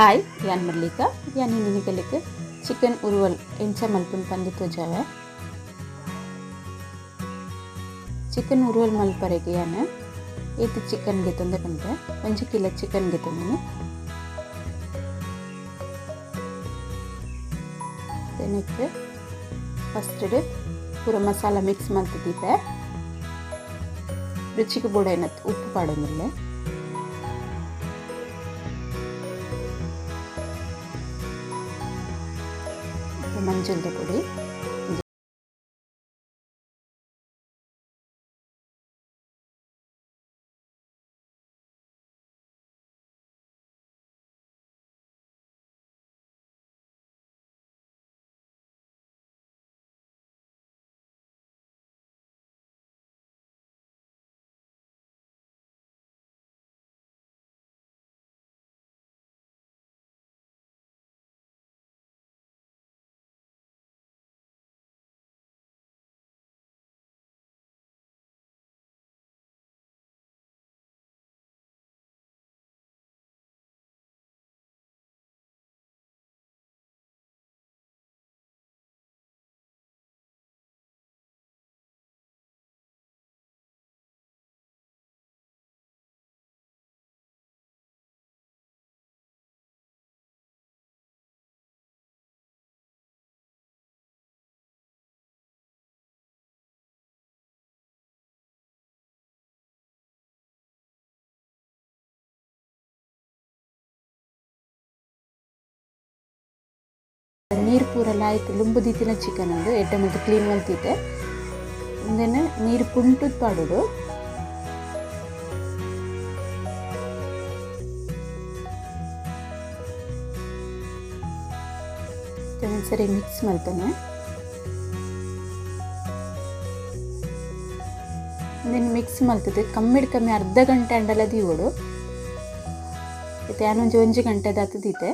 Hi ಯಾನ್ ಮಲ್ಲಿಕಾ ಯಾನ್ ನಿನಿಗಲಿಕ್ chicken ಉರುವಲ್ ಎಂಚ ಮಲ್ಪುನ್ ಪಂದ್ ತೋಜಾವೆ. ಚಿಕನ್ ಉರುವಲ್ ಮಲ್ಪರೆಗೆ ಯಾನ್ ಏತ್ ಚಿಕನ್ ಗೆ ತೊಂದೆ ಪಂಡೆ 1 ಕಿಲೋ ಚಿಕನ್ ಗೆ ತೊಂದನೆ. ತೆನೆಕ್ ಫಸ್ಟ್ ಪೂರ ಮಸಾಲ ಮಿಕ್ಸ್ ಮಲ್ತಿದ್ದೆ. ರುಚಿಗೆ ಬೋಡೈನತ್ ಉಪ್ಪು ಪಾಡೊಂದುಲ್ಲೆ. ಮಂಜಲ್ದ ಪೊಡಿ, ನೀರು ಪೂರ ಲಾಯ್ಕ್ ಲುಂಬು ದೀತಿನ ಚಿಕನ್ ಉಂಡು ಎಡ್ಡೆ ಮಲ್ತ್ ಕ್ಲೀನ್ ಮಲ್ತಿದ್ದೆ. ಉಂದೆನ್ ನೀರು ಪುಂಟುದ್ ಪಾಡೊಡು. ಸರಿ ಮಿಕ್ಸ್ ಮಲ್ತೊನೆ. ಉಂದೆನ್ ಮಿಕ್ಸ್ ಮಲ್ತುದು ಕಮ್ಮಿಡ್ ಕಮ್ಮಿ ಅರ್ಧ ಗಂಟೆ ಅಂಡಲ ದೀವೊಡು. ಇತ್ತೆ ಯಾನ್ ಒಂಜಿ ಒಂಜಿ ಗಂಟೆ ದಾತ್ ದೀತೆ.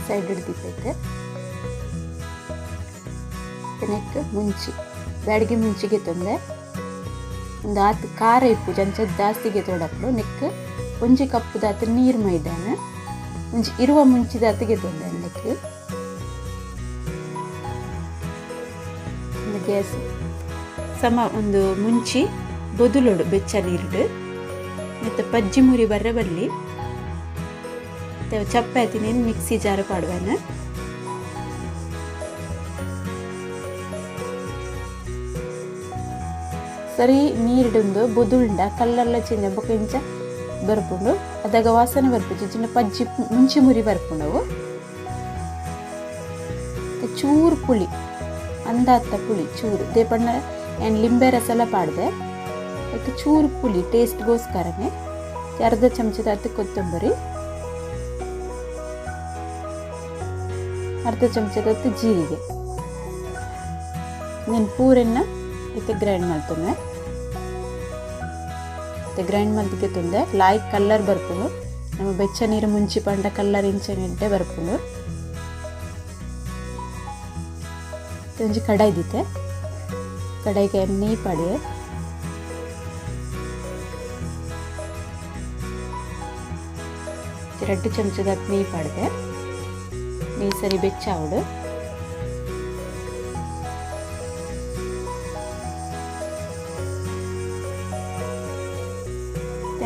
ಸೈಡ್ ಹಿಡ್ದಿತ್ತೈತೆ. ನೆಕ್ ಮುಂಚಿ ಬ್ಯಾಡಿಗೆ ಮುಂಚಿಗೆ ತೊಂದೆ ಒಂದು ಆತು ಖಾರ ಇಪ್ಪು ಜಂಚ ಜಾಸ್ತಿಗೆ ತೊಡಪ್ಪು. ನೆಕ್ ಒಂಜಿ ಕಪ್ಪುದಾತು ನೀರು ಮೈದಾನ ಒಂಜಿ ಇರುವ ಮುಂಚಿದಾತಿಗೆ ತೊಂದೆ ನೆಕ್. ಗ್ಯಾಸ್ ಸಮ ಒಂದು ಮುಂಚಿ ಬೊದುಲೊಡು ಬೆಚ್ಚ ನೀರುಡು ಮತ್ತು ಪಜ್ಜಿ ಮುರಿ ಬರ್ರೆ ಬರಲಿ. ಚಪ್ಪಾತಿ ನೀನು ಮಿಕ್ಸಿ ಜಾರು ಪಾಡುವೆನ. ಸರಿ ನೀರಿಡುಂದು ಬೊದುಂಡ ಕಲ್ಲರ್ಲ ಚೇಂಜ್ ಬೊಕ ಇಂಚ ಬರ್ಪುಂಡು. ಅದಾಗ ವಾಸನೆ ಬರ್ಪುಜಿ ಚಿನ್ನ ಪಜ್ಜಿ ಮುಂಚಿ ಮುರಿ ಬರ್ಪುಂಡವು. ಚೂರು ಪುಳಿ ಅಂದಾತ್ತ ಪುಳಿ ಚೂರು ದೇಪಣ್ಣ ಏನು ಲಿಂಬೆ ರಸ ಎಲ್ಲ ಪಾಡ್ದೆ. ಅದಕ್ಕೆ ಚೂರು ಪುಳಿ ಟೇಸ್ಟ್ಗೋಸ್ಕರನೇ. ಅರ್ಧ ಚಮಚದ ಹತ್ತು ಕೊತ್ತಂಬರಿ, ಅರ್ಧ ಚಮಚದತ್ತು ಜೀರಿಗೆ. నేను ಪೂರೆನ್ನ ಇತ್ತೆ ಗ್ರೈಂಡ್ ಮಲ್ತೊನ್ವೆ. ಇತ್ತೆ ಗ್ರೈಂಡ್ ಮಲ್ತಿಗೆ ತೊಂದೆ ಲಾಯ್ಕ್ ಕಲ್ಲರ್ ಬರ್ಪುಂಡು. ನಮ್ಮ ಬೆಚ್ಚ ನೀರು ಮುಂಚಿ ಪಂಡ ಕಲ್ಲರ್ ಇಂಚನೆ ಎಡ್ಡೆ ಬರ್ಪುಂಡು. ಒಂಜಿ ಕಡಾಯಿ ದಿತ್ತೆ. ಕಡಾಯಿಗೆ ನೆಯ್ಯಿ ಪಾಡಿಯೆ. 2 ಚಮಚದ ನೆಯ್ಯಿ ಪಾಡ್ದೆ. ನೆಯ್ಯಿ ಸರಿ ಬೆಚ್ಚ ಆವಡು.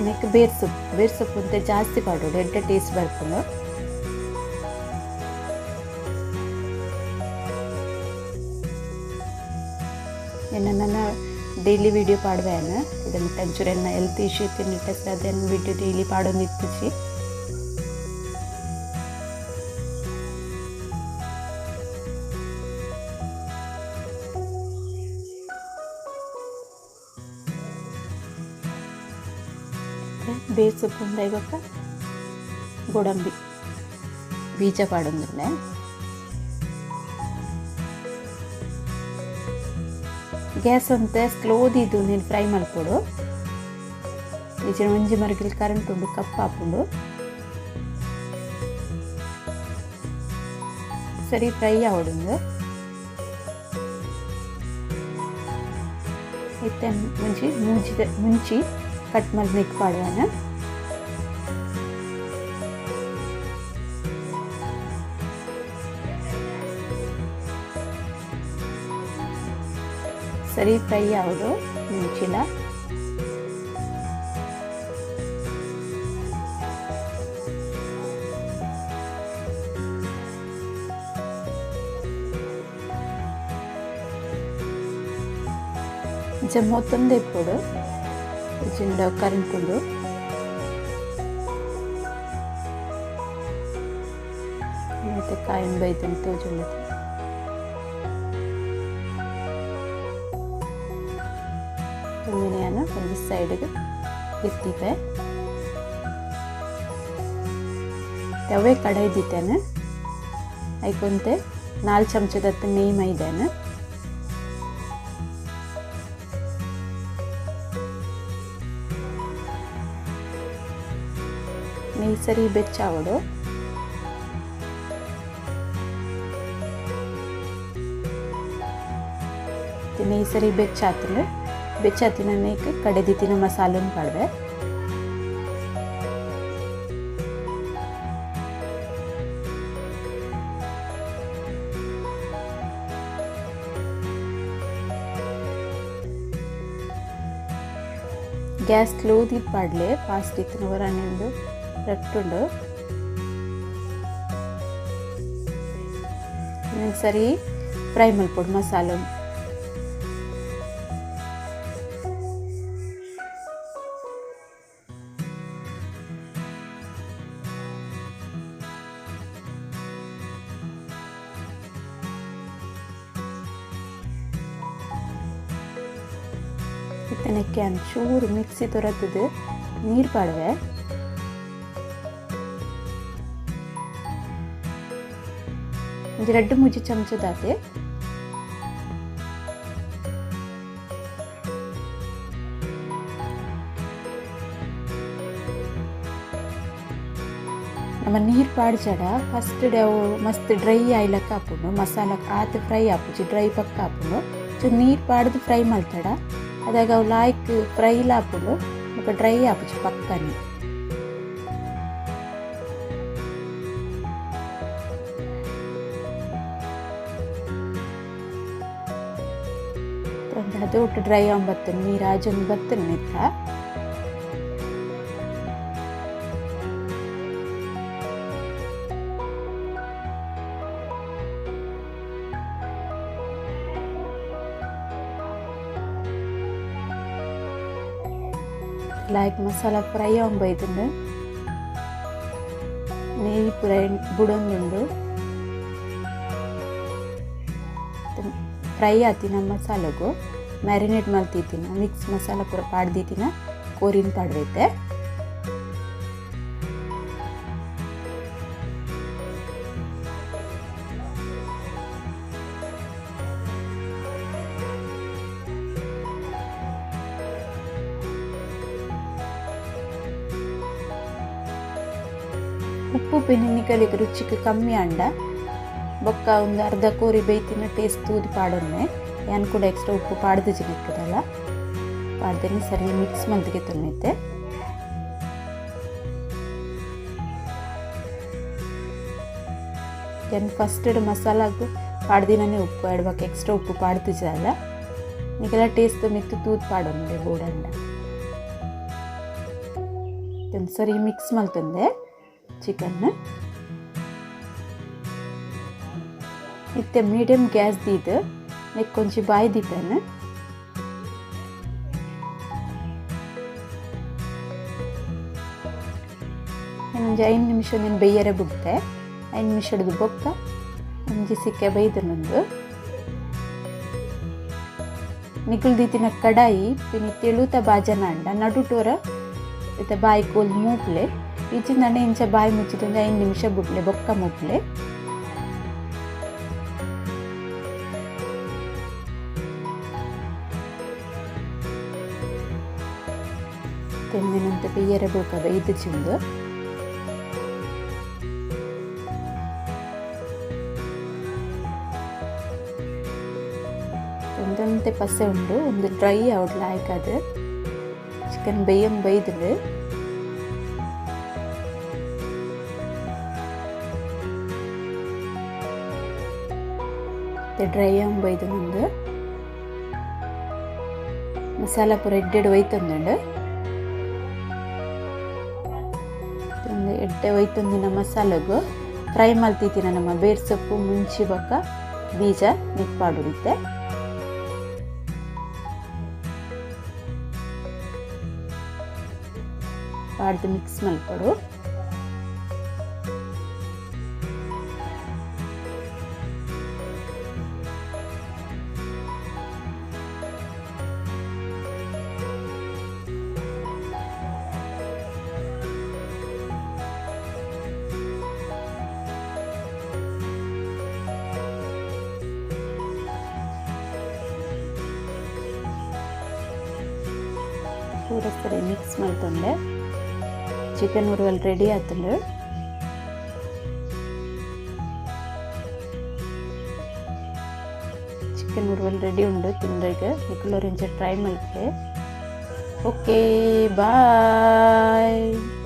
ನೆಕ್ ಬೇರ್ ಸೊಪ್ಪು, ಬೇರ್ ಸೊಪ್ಪು ಅಂತ ಜಾಸ್ತಿ ಪಾಡೋಡು, ಎಡ್ಡೆ ಟೇಸ್ಟ್ ಬರ್ಪುಂಡು. ನನ್ನ ಡೈಲಿ ವಿಡಿಯೋ ಪಾಡುವೆನ ಇದನ್ನು ಒಂಚೂರು ಎನ್ನ ಹೆಲ್ತ್ ಇಶ್ಯೂ ಇತ್ತು ಅದೇನು ವಿಡಿಯೋ ಡೈಲಿ ಪಾಡೊಂದು ಇತ್ತಿಜಿ. ಬೇರ್ ಸೊಪ್ಪು ಇವಾಗ ಗೋಡಂಬಿ ಬೀಜ ಪಾಡೊಂದುಲ್ಲೆ. ಗ್ಯಾಸ್ ಅಂತ ಸ್ಲೋ ದೀದು ನೀನು ಫ್ರೈ ಮಲ್ಪೊಡು. ಇಜ್ಜಿಡ ಒಂಜಿ ಮರ್ಗಿಲ್ ಕರೆಂಟ್ ಉಂಡು ಕಪ್ಪು ಆಪುಂಡು. ಸರಿ ಫ್ರೈ ಆವೊಡುಂದು. ಇತ್ತೆ ಮುಂಚಿ ಮುಂಚಿ ಮುಂಚಿ ಕಟ್ ಮಲ್ತ್ ಪಾಡ್ವನ. ಸರಿ ಫ್ರೈ ಆವಡು ಮುಂಚಿಲ. ಜಮ್ಮೊತ್ತೊಂದು ಇಪ್ಪೊಡು ಜಿಂಡ ಕರಿಂಪುಂಡು. ಮತ್ತೆ ಕಾಯಿನ ಬೈತಂತ ತೋಜುಂಡು. ಒಂದಿನ ಒಂಜಿ ಸೈಡ್ಗೆ ಎತ್ತಿಪೆ. ತವೆ ಕಡಾಯಿ ದಿತ್ತೇನೆ. ಐಕೊಂತೆ 4 ಚಮಚದತ್ತು ನೆಯ್ ಮೈದಾನ. ನೆಯ್ ಸರಿ ಬೆಚ್ಚಾವಡು. ನೆಯ್ ಸರಿ ಬೆಚ್ಚಾತಂಡು ಬೆಚ್ಚಾತಿನ ನೆಯ್ಕ್ ಕಡೆದಿತ್ತಿನ ಮಸಾಲನ್ ಪಾಡ್ವೆ. ಗ್ಯಾಸ್ ಸ್ಲೋ ದೀದ್ ಪಾಡ್ಲೆ, ಫಾಸ್ಟ್ ಇತ್ತಿನ ವರಾನಿಂದು ರಟ್ಟುಂಡು. ಸರಿ ಫ್ರೈ ಮಲ್ಪೊಡು ಮಸಾಲ. ಇತ್ತನಕ್ಕೆ ಒಂಚೂರು ಮಿಕ್ಸಿ ತೊರತದು ನೀರು ಪಾಡುವೆ. ಒಂಜಿ 2 3 ಚಮಚದಾತೆ. ನಮ್ಮ ನೀರು ಪಾಡ್ಜಡ ಫಸ್ಟ್ ಅವು ಮಸ್ತ್ ಡ್ರೈ ಆಯ್ಲಕ್ಕ ಆಪುಂಡು. ಮಸಾಲ ಆತ್ ಫ್ರೈ ಆಪುಜಿ, ಡ್ರೈ ಪಕ್ಕ ಆಪುಂಡು. ಚೂರು ನೀರು ಪಾಡ್ದು ಫ್ರೈ ಮಲ್ತಡ ಅದಾಗ ಅವು ಲಾಯ್ಕ್ ಫ್ರೈಲ ಆಪುಂಡು ಬೊಕ ಡ್ರೈ ಆಪುಜಿ ಪಕ್ಕನೆ. ಅದು ಒಟ್ಟು ಡ್ರೈ ಆನ್ ಬತ್ತುಂಡು, ನೀರು ಆಜೊಂದು ಬತ್ತುಂಡು ಮಿತ್ತ. ಲೈಕ್ ಮಸಾಲ ಫ್ರೈ ಆಂಬೈತುಂಡು. ನೆಯ್ ಪೂರ ಬುಡೊಂದುಂಡು. ಫ್ರೈ ಆತಿನ ಮಸಾಲಗು ಮ್ಯಾರಿನೇಟ್ ಮಲ್ತಿತ್ತಿನ ಮಿಕ್ಸ್ ಮಸಾಲ ಪೂರ ಪಾಡ್ದಿತ್ತಿನ ಕೋರಿನ ಪಾಡ್ವೈತೆ. ಉಪ್ಪು ಪಿನ್ನಿಕಲಿಗೆ ರುಚಿಗೆ ಕಮ್ಮಿ ಅಂಡ ಬೊಕ್ಕ ಒಂದು ಅರ್ಧ ಕೋರಿ ಬೇಯ್ತಿನ ಟೇಸ್ಟ್ ತೂದು ಪಾಡೊನ್ನೆ. ಯಾನ್ ಕೂಡ ಎಕ್ಸ್ಟ್ರಾ ಉಪ್ಪು ಪಾಡ್ದು ಜಿಗಿಕ್ಕದಲ್ಲ ಪಾಡ್ದೇನೆ ಸರಿ ಮಿಕ್ಸ್ ಮಲ್ತಿಗೆ ತೊನ್ನೈತೆ. ಯಾನ್ ಫಸ್ಟ್ ಮಸಾಲಾಗು ಪಾಡ್ದಿನೇ ಉಪ್ಪು ಆಡ್ಬೇಕು, ಎಕ್ಸ್ಟ್ರಾ ಉಪ್ಪು ಪಾಡ್ತಿಜಲ್ಲ. ನಿಗೆಲ್ಲ ಟೇಸ್ಟ್ ಮಿತ್ತು ತೂದು ಪಾಡೊನ್ನೆ ಬೋಡಂಡ. ಸರಿ ಮಿಕ್ಸ್ ಮಲ್ತಂದೆ ಚಿಕನ್. ಇತ್ತೆ ಮೀಡಿಯಂ ಗ್ಯಾಸ್ ದೀದ್ ನೆಕ್ ಕೊಂಚ ಬಾಯಿ ದೀಪೇನ. ಇನ್ನೊಂದು 5 ನಿಮಿಷ ನೀನು ಬೇಯರೆ ಬುಗ್ತೆ. 5 ನಿಮಿಷದ ಬೊಕ್ಕ ಒಂಜಿ ಸಿಕ್ಕೆ ಬೈದನೊಂದು. ನಿಗುಲ್ ದೀತಿನ ಕಡಾಯಿ ಪಿನಿ ತೆಳುತ ಬಾಜನ ಅಂಡ ನಡುಟೋರ ಇತ್ತೆ ಬಾಯಿ ಕೋಲ್ ಮೂಪ್ಲೆ. ಈಚಿನ ಇಂಚ ಬಾಯಿ ಮುಚ್ಚಿದ 5 ನಿಮಿಷ ಬುಡ್ಲೆ ಬೊಕ್ಕ ಮೂಪ್ಲೆ. ತೆಂಗಿನಂತೆ ಬೇಯರೆ ಬೋಕ ಬೈದು ಚಿಂದು. ಒಂತೆ ಪಸೆ ಉಂಡು, ಒಂದು ಡ್ರೈ ಆವಡ್ ಲಾಯ್ಕ್ ಅದು. ಚಿಕನ್ ಬೇಯಂ ಬೈದುಂಡು. ಡ್ರೈ ಆಂ ಬೈದುಂಡು. ಮಸಾಲ ಪೂರ ಎಡ್ಡೆಡ್ ಒಯ್ತೊಂದುಂಡು. ಒಂದು ಎಡ್ಡೆ ಒಯ್ತೊಂದಿನ ಮಸಾಲೆಗು ಫ್ರೈ ಮಲ್ತಿತ್ತಿನ ನಮ್ಮ ಬೇರ್ ಸೊಪ್ಪು ಮುಂಚಿ ಬೊಕ್ಕ ಬೀಜ ನಿಪ್ಪಾಡುತ್ತೆ. ಪಾಡ್ದು ಮಿಕ್ಸ್ ಮಲ್ಪಡು. ಪೂರ ಸರಿ ಮಿಕ್ಸ್ ಮಲ್ತೊಂಡೆ. ಚಿಕನ್ ಉರುವಲ್ ರೆಡಿ ಆತುಂಡು. ಚಿಕನ್ ಉರುವಲ್ ರೆಡಿ ಉಂಡು ತಿಂದ್ರೆಗ್. ನಿಕುಲೋರಿಂಚ ಟ್ರೈ ಮಲ್ಪೆ. Okay, bye.